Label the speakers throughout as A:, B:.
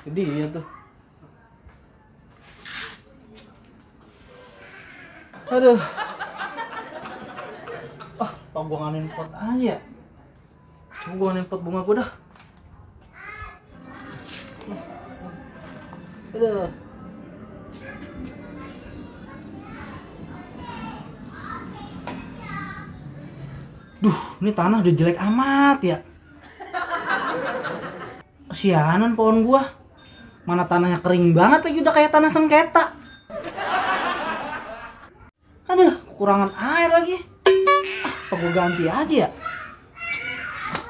A: Jadi iya tuh. Aduh. Tau gua nganin pot aja. Coba gua nganin pot bunga gua dah. Aduh. Duh, ini tanah udah jelek amat ya. Kesianan pohon gua. Mana tanahnya kering banget lagi, udah kayak tanah sengketa. Aduh, kekurangan air lagi. Apa gua ganti aja ya?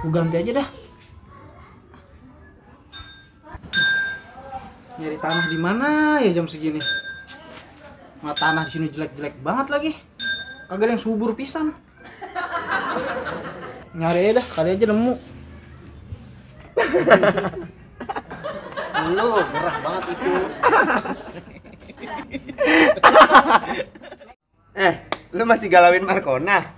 A: Gua ganti aja dah. Nyari tanah di mana ya jam segini? Nah, tanah di sini jelek-jelek banget lagi. Kagak ada yang subur pisan. Nyari aja dah, kali aja nemu.
B: Lu gerah banget itu.
C: Lu masih galauin Markona?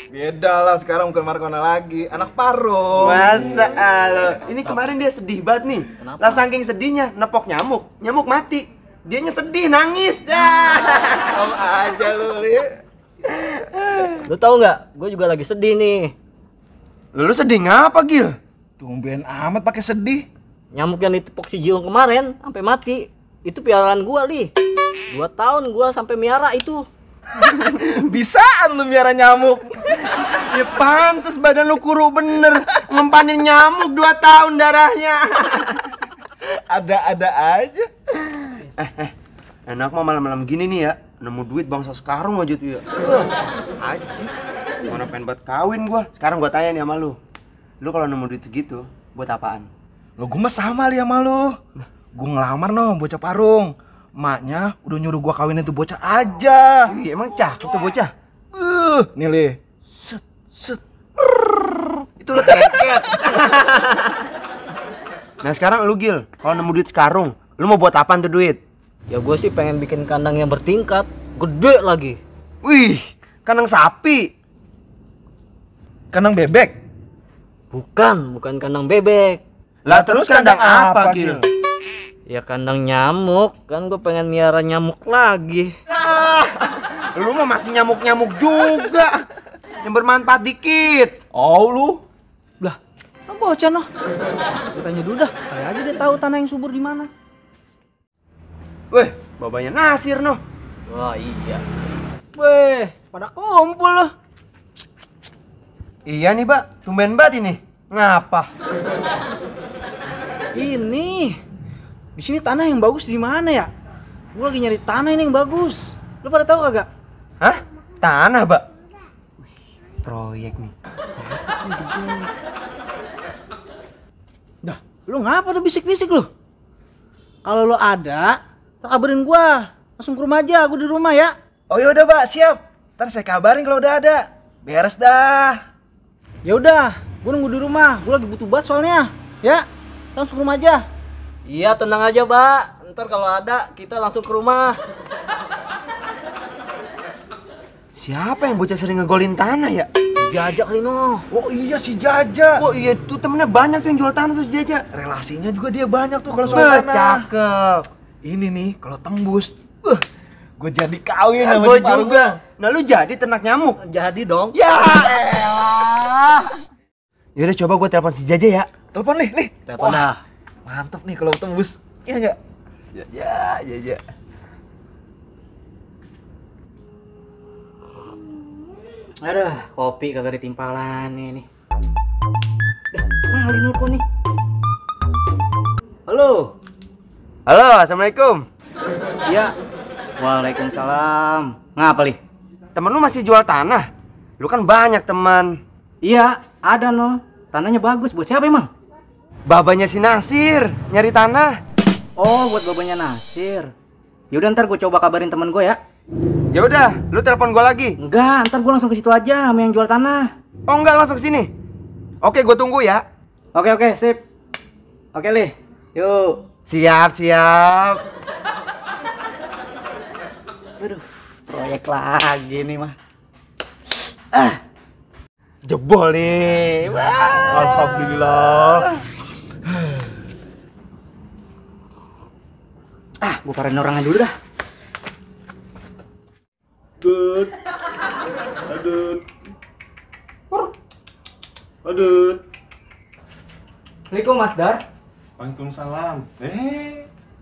D: Beda lah, sekarang bukan Markona lagi, anak Parung.
C: Masa lo? Ini kemarin dia sedih banget nih.
B: Kenapa?
C: Lah saking sedihnya nepok nyamuk mati. Dianya sedih nangis.
D: Tahu aja lu, Li.
B: Lu tahu nggak? Gue juga lagi sedih nih.
C: Lu sedih ngapa, Gil?
D: Tumben amat pakai sedih.
B: Nyamuk yang ditepok si Jiung kemarin sampai mati. Itu piaraan gua, Li. 2 tahun gua sampai miara itu.
D: Bisaan lu miara nyamuk.
C: Ya pantes badan lu kuru bener. Ngempanin nyamuk 2 tahun darahnya.
D: Ada-ada aja.
C: Enak mah malam-malam gini nih ya, nemu duit bangsa sekarung aja tuh ya. Aja. Mana pengen buat kawin gua. Sekarang gua tanya nih sama lu. Lu kalau nemu duit segitu buat apaan?
D: Lo gue mah sama Li sama lu. Gue ngelamar no bocah Parung. Emaknya udah nyuruh gua kawinin tuh bocah aja.
C: Iya, emang cakep tuh bocah.
D: Nih Li. Set set.
C: Itu lu keket. Nah sekarang lu Gil, kalau nemu duit sekarung, lu mau buat apaan tuh duit?
B: Ya gue sih pengen bikin kandang yang bertingkat, gede lagi.
C: Wih, kandang sapi.
D: Kandang bebek.
B: Bukan kandang bebek.
C: Lah terus kandang apa Gil?
B: Ya kandang nyamuk, kan gue pengen miara nyamuk lagi.
C: Lu mah masih nyamuk-nyamuk juga. Yang bermanfaat dikit.
D: Oh lu.
A: Lah, kan bocah noh. Gua tanya dulu dah, kali aja dia tahu tanah yang subur di mana.
C: Weh, babanya Nasir noh.
B: Wah iya.
A: Weh, pada kumpul loh.
C: Iya nih, Pak. Tumben banget ini. Ngapa?
A: Ini di sini tanah yang bagus di mana ya? Gua lagi nyari tanah ini yang bagus. Lu pada tahu kagak?
C: Hah? Tanah, Pak. Proyek nih.
A: Dah, lu ngapa udah bisik-bisik lu? Kalau lu ada, tak kabarin gua. Langsung ke rumah aja, gua di rumah ya.
D: Oh yaudah Pak, siap. Ntar saya kabarin kalau udah ada. Beres dah.
A: Ya udah, gua nunggu di rumah. Gua lagi butuh banget soalnya. Ya, langsung ke rumah aja.
B: Iya tenang aja Pak, ntar kalau ada kita langsung ke rumah.
C: Siapa yang bocah sering ngegolin tanah ya?
B: Diajak Lino.
D: Oh iya si Jaja.
C: Oh iya, tuh temennya banyak tuh yang jual tanah tuh si Jaja.
D: Relasinya juga dia banyak tuh kalau soal tanah.
C: Cakep.
D: Ini nih kalau tembus, gue jadi kawin sama
C: Gue
D: si Parung.
C: juga. Nah lu jadi ternak nyamuk?
B: Jadi dong.
C: Ya elah. Yaudah coba gue telepon si Jaja ya.
D: Telepon Li.
B: Telepon dah.
D: Mantep nih kalau tembus. Iya enggak?
C: Jaja.
A: Aduh, kopi kagak ada timpalannya nih. Dah, mana Lino kok nih? Halo.
C: Halo, assalamualaikum.
A: Iya. Waalaikumsalam. Ngapa, Li?
C: Temen lu masih jual tanah? Lu kan banyak teman.
A: Iya, ada no. Tanahnya bagus. Buat siapa emang?
C: Babanya si Nasir nyari tanah.
A: Oh, buat babanya Nasir. Yaudah ntar gue coba kabarin temen gue ya.
C: Ya udah, lu telepon gua lagi.
A: Enggak, ntar gue langsung ke situ aja sama yang jual tanah.
C: Oh enggak, langsung ke sini. Oke, gue tunggu ya.
A: Oke, sip. Oke, Li. Yuk.
C: Siap.
A: Aduh, proyek lagi nih mah.
C: Jebol nih. Wah.
D: Alhamdulillah.
B: Gua parahin orangnya dulu dah.
E: Adut. Adut. Adut.
B: Assalamualaikum Mas Dar.
E: Waalaikumsalam.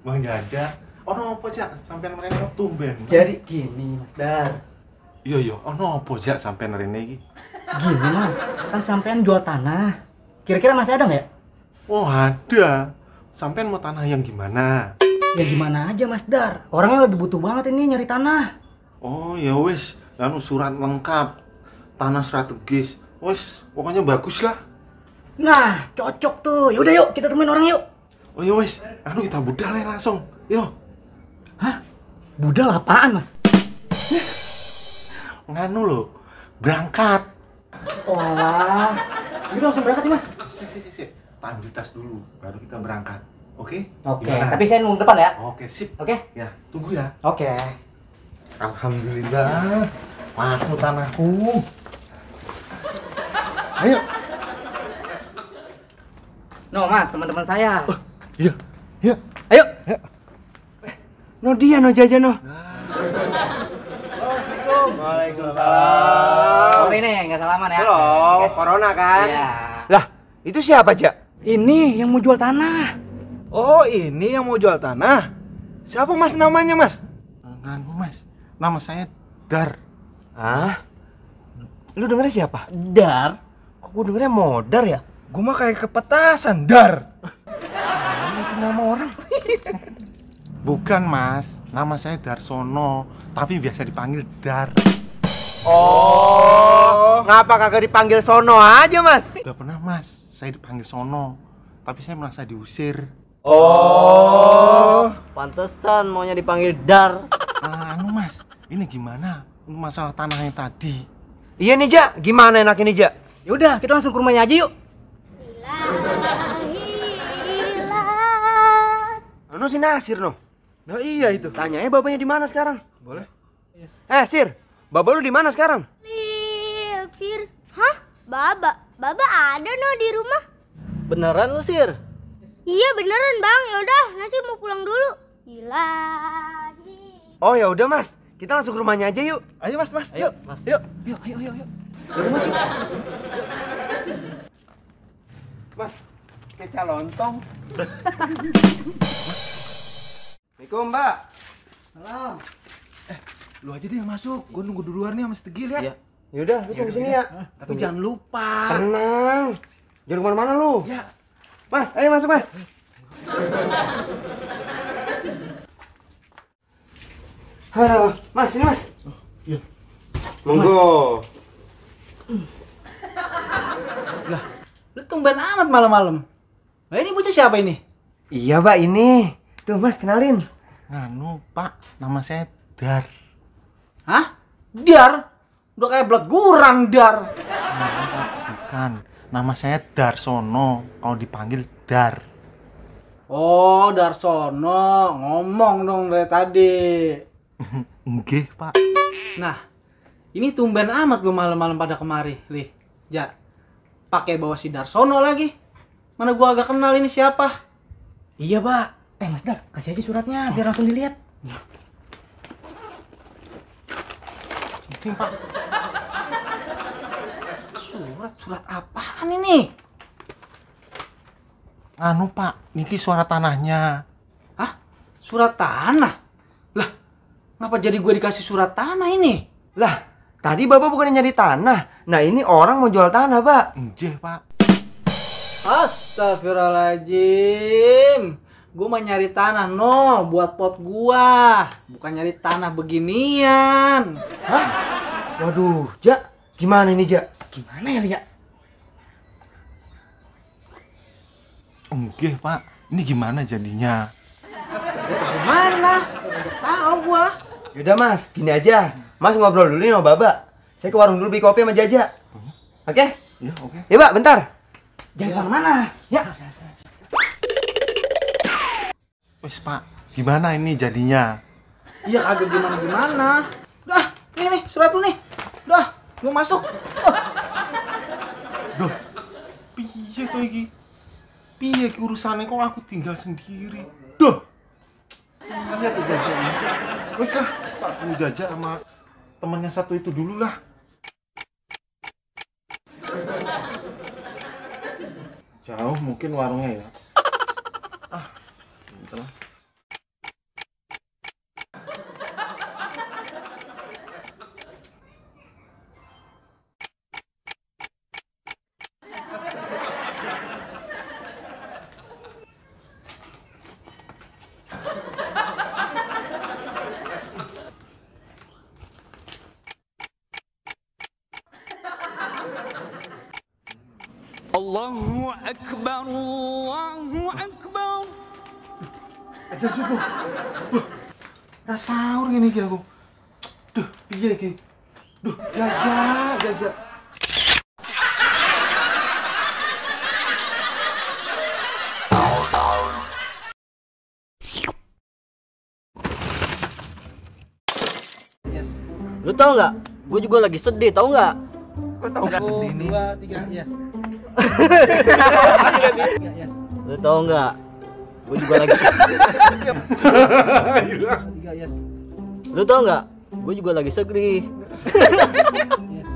E: Bang Jaja. Ono apa, Jak? Sampeyan mrene kok tumben.
B: Jadi gini Mas Dar.
E: Iya, ono apa, Jak, sampeyan rene iki?
B: Gini Mas, kan sampean jual tanah. Kira-kira masih ada nggak ya?
E: Oh, ada. Sampeyan mau tanah yang gimana?
B: Ya gimana aja Mas Dar. Orangnya lagi butuh banget ini nyari tanah.
E: Oh, ya wis. Anu surat lengkap. Tanah strategis. Wis, pokoknya bagus lah.
B: Nah, cocok tuh. Yaudah yuk, kita temuin orang yuk.
E: Oh, ya wis. Anu kita budal ya langsung. Yo.
B: Hah? Budal apaan Mas?
E: Nganu lo. Berangkat.
B: Wah, ini langsung berangkat nih Mas.
E: Sip. Ambil tas dulu, baru kita berangkat. Oke?
B: Oke,
E: Gimana?
B: tapi saya nunggu depan ya.
E: Oke, sip.
B: Oke?
E: Ya, tunggu ya.
B: Oke.
E: Alhamdulillah. Laku tanahku. Ayo.
B: No Mas, teman-teman saya.
E: Iya. Iya.
C: Ayo. No dia no Jaja no.
B: Waalaikumsalam. Sorry nih, nggak salaman ya.
C: Halo, corona kan?
B: Iya.
C: Lah, itu siapa, Jak?
B: Ini yang mau jual tanah.
D: Oh, ini yang mau jual tanah. Siapa Mas namanya, Mas?
E: Nganu, Mas. Nama saya Dar.
C: Hah? Lu dengernya siapa?
B: Dar.
C: Kok gue dengernya Modar ya?
D: Gua mah kayak kepetasan, Dar.
C: Itu nama orang.
E: Bukan, Mas. Nama saya Darsono, tapi biasa dipanggil Dar.
C: Oh, ngapa kagak dipanggil Sono aja, Mas?
E: Udah pernah, Mas. Saya dipanggil Sono, tapi saya merasa diusir.
C: Oh.
B: Pantesan maunya dipanggil Dar.
E: Anu, Mas. Ini gimana? Masalah tanah yang tadi.
C: Iya nih, Jak. Gimana enak ini, Jak?
B: Yaudah, kita langsung ke rumahnya aja yuk.
C: Anu si Nasir no.
D: Nah, iya itu.
C: Tanyanya babanya di mana sekarang?
D: Boleh?
C: Sir. Baba lu di mana sekarang?
F: Fir, hah? Baba ada no di rumah?
B: Beneran lu, Sir?
F: Iya beneran bang, yaudah Nasir mau pulang dulu. Ilahi.
C: Oh ya udah Mas, kita langsung ke rumahnya aja yuk.
D: Ayo, Mas.
B: Ayo,
D: Yuk.
B: Mas.
D: Yuk.
C: Yuk. Mas, keca lontong. Assalamualaikum, Mbak.
A: Salam.
D: Lu aja deh yang masuk. Gua nunggu di luar nih sama si Tegil ya.
B: Iya.
C: Yaudah, lu tunggu sini ya.
D: Tapi jangan lupa.
C: Tenang. Jangan kemana-mana lu.
D: Ya.
C: Mas, ayo masuk Mas. Halo, Mas, ini Mas.
E: Iya.
C: Monggo.
A: Lu tumben amat malam-malam. Nah ini bocah siapa ini?
C: Iya, Pak, ini. Tuh, Mas, kenalin.
E: Nganu, Pak. Nama saya Dar.
A: Hah? Dar? Udah kayak blaguran Dar.
E: Bukan. Nama saya Darsono. Kalau dipanggil Dar.
A: Oh, Darsono. Ngomong dong dari tadi.
E: Nggih, Pak.
A: Nah, ini tumben amat lu malam-malam pada kemari, Lih. Ja, pakai bawa si Darsono lagi. Mana gua agak kenal ini siapa?
B: Iya, Pak. Mas Dar, kasih aja suratnya biar langsung dilihat.
A: Ini, Pak. Surat apaan ini?
E: Anu, Pak. Niki suara tanahnya.
A: Hah? Surat tanah? Lah, ngapa jadi gue dikasih surat tanah ini?
C: Lah, tadi Bapak bukannya nyari tanah. Nah, ini orang mau jual tanah, Pak.
E: Nggih, Pak.
A: Astagfirullahaladzim. Gue mau nyari tanah, no, buat pot gua. Bukan nyari tanah beginian.
C: Hah? Waduh, Jak. Gimana ini, Jak?
B: Gimana ya, Lia?
E: Nggih, Pak. Ini gimana jadinya?
A: Gimana? Udah tahu gua.
C: Yaudah, Mas. Gini aja. Mas ngobrol dulu nih sama Baba. Saya ke warung dulu beli kopi sama Jaja. Oke?
E: Ya, oke.
C: Ya, Pak, bentar.
B: Jangan kemana-mana. Ya.
E: Wes, Pak. Gimana ini jadinya?
A: Iya kagak gimana-gimana. Dah, nih surat lu nih. Dah, mau masuk.
E: Duh. Piye to iki? Piye ki urusane kok aku tinggal sendiri? Duh. Iya tuh Jaja ini. Wes lah, tak perlu Jaja sama temannya satu itu dulu lah. Jauh mungkin warungnya ya. Bentar lah.
G: Allahu Akbar, Allahu Akbar.
E: Aja subuh. Wah, sahur gini iki aku. Duh, piye iki? Duh, Jaja.
A: Yes.
B: Lu tau nggak? Gue juga lagi sedih, tau nggak?
C: Kok tahu gak sedih nih?
A: 2, 3, yes. 3, yes.
B: Lu tau nggak? Gue juga lagi.
A: 3, yes.
B: Lu tau nggak? Gue juga lagi sedih.
A: Yes.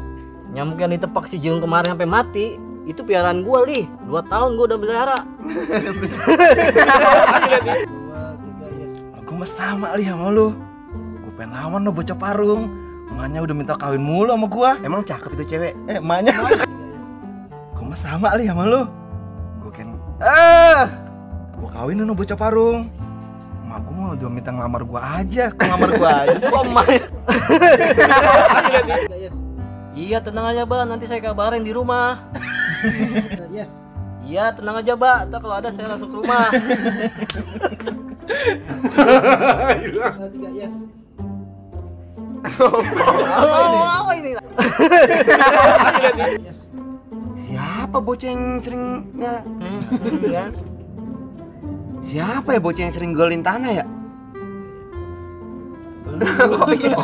B: Nyamuk yang ditepak si Jiung kemarin sampai mati, itu piaraan gue, Li. 2 tahun gue udah pelihara.
A: 2, 3, yes.
D: Gue mah sama li sama lu. Gue pengen lawan lo bocah parung. Emaknya udah minta kawin mulu sama gua.
C: Emang cakep itu cewek?
D: Emaknya. Gue mah sama li sama lu. Gue kan gue kawin sama bocah parung. Emak gue mau udah minta ngelamar gua aja. Kok ngelamar gua aja sih?
B: Kok main?
A: 3, yes.
B: Iya, tenang aja, Ba. Nanti saya kabarin di rumah.
A: Yes.
B: Iya, tenang aja, Ba. Ntar kalau ada saya langsung ke rumah.
A: 3, yes.
B: Oh, apa ini?
A: Yes.
C: Siapa bocah yang sering
B: Kan?
C: Siapa ya bocah yang sering golin tanah ya? Oh iya.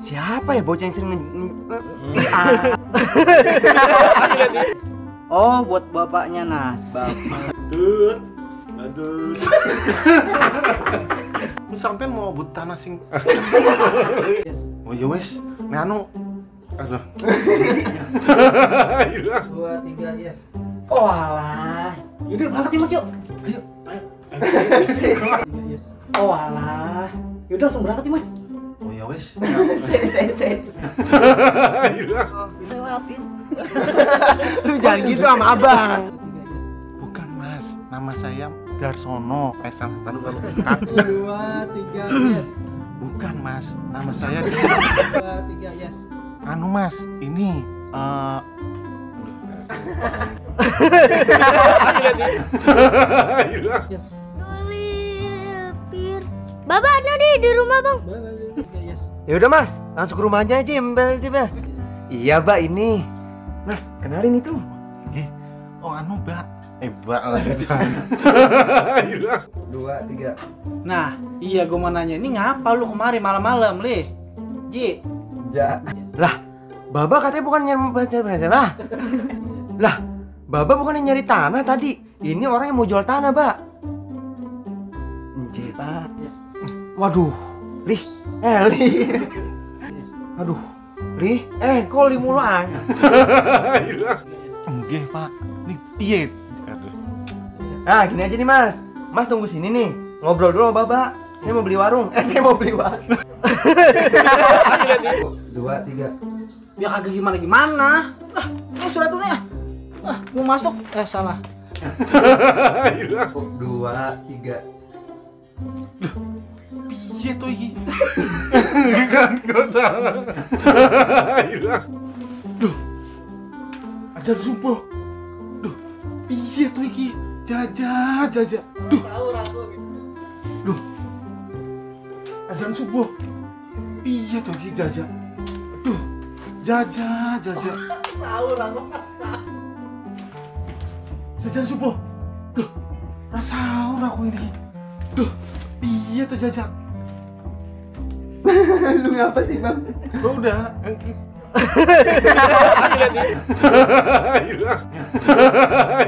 C: Siapa ya bocah yang sering
B: Oh, buat bapaknya Nas.
E: Aduh. Lu sampean mau but tanah sing.
A: Yes.
E: Oh ya wes, anu. Aduh.
A: 2, 3, yes.
B: Oh, alah. Yaudah, berangkat ya, Mas, yuk.
E: Ayo.
A: 3, yes.
B: Oh, alah. Yaudah, langsung berangkat ya, Mas.
E: Oh ya wes.
B: Lewatin.
C: Lu jangan gitu sama abang.
A: 3, yes.
E: Bukan Mas, nama saya Darsono. Pesan tadi kalau
A: 2, 3, yes.
E: bukan Mas, nama saya
A: 2, 3, yes.
E: anu Mas, ini
A: Yes.
F: Lilpir. Baba ada di rumah, Bang.
A: 2, 3, yes.
C: Ya udah Mas, langsung ke rumahnya aja ya Mbak Tiba. Iya Mbak ini. Mas, kenalin itu.
E: oh anu Mbak. Mbak lagi.
D: 2, 3.
A: Nah, iya gue mau nanya, ini ngapa lu kemari malam-malam, Li? Ji.
D: Ja.
C: Lah, Baba katanya bukan nyari tanah. Lah, Baba bukan yang nyari tanah tadi. Ini orang yang mau jual tanah, Mbak. Enci, Pak.
A: Yes.
C: Waduh, Lih. Lih.
A: Yes.
C: Aduh, Lih. Kok li mulu ah?
E: Enggak Pak, ini piye? Aduh.
C: Nah, gini aja nih, Mas. Mas tunggu sini nih. Ngobrol dulu sama Baba. Saya mau beli warung. Saya mau beli warung.
D: 2, 3.
A: Ya kagak gimana-gimana. Ini surat tuh nih. Mau masuk. Salah.
D: 2, 3.
E: Piye tuh iki? Kan kota. Duh. Ajar subuh. Duh. Piye tuh iki? Jaja. Duh. Duh. Azan subuh. Piye tuh iki jaja? Duh. Jaja. Jajan subuh. Duh. Rasa aku ini. Duh. Piye tuh jaja?
C: Lu ngapa sih, Bang?
E: Gua udah.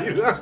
E: Hilang.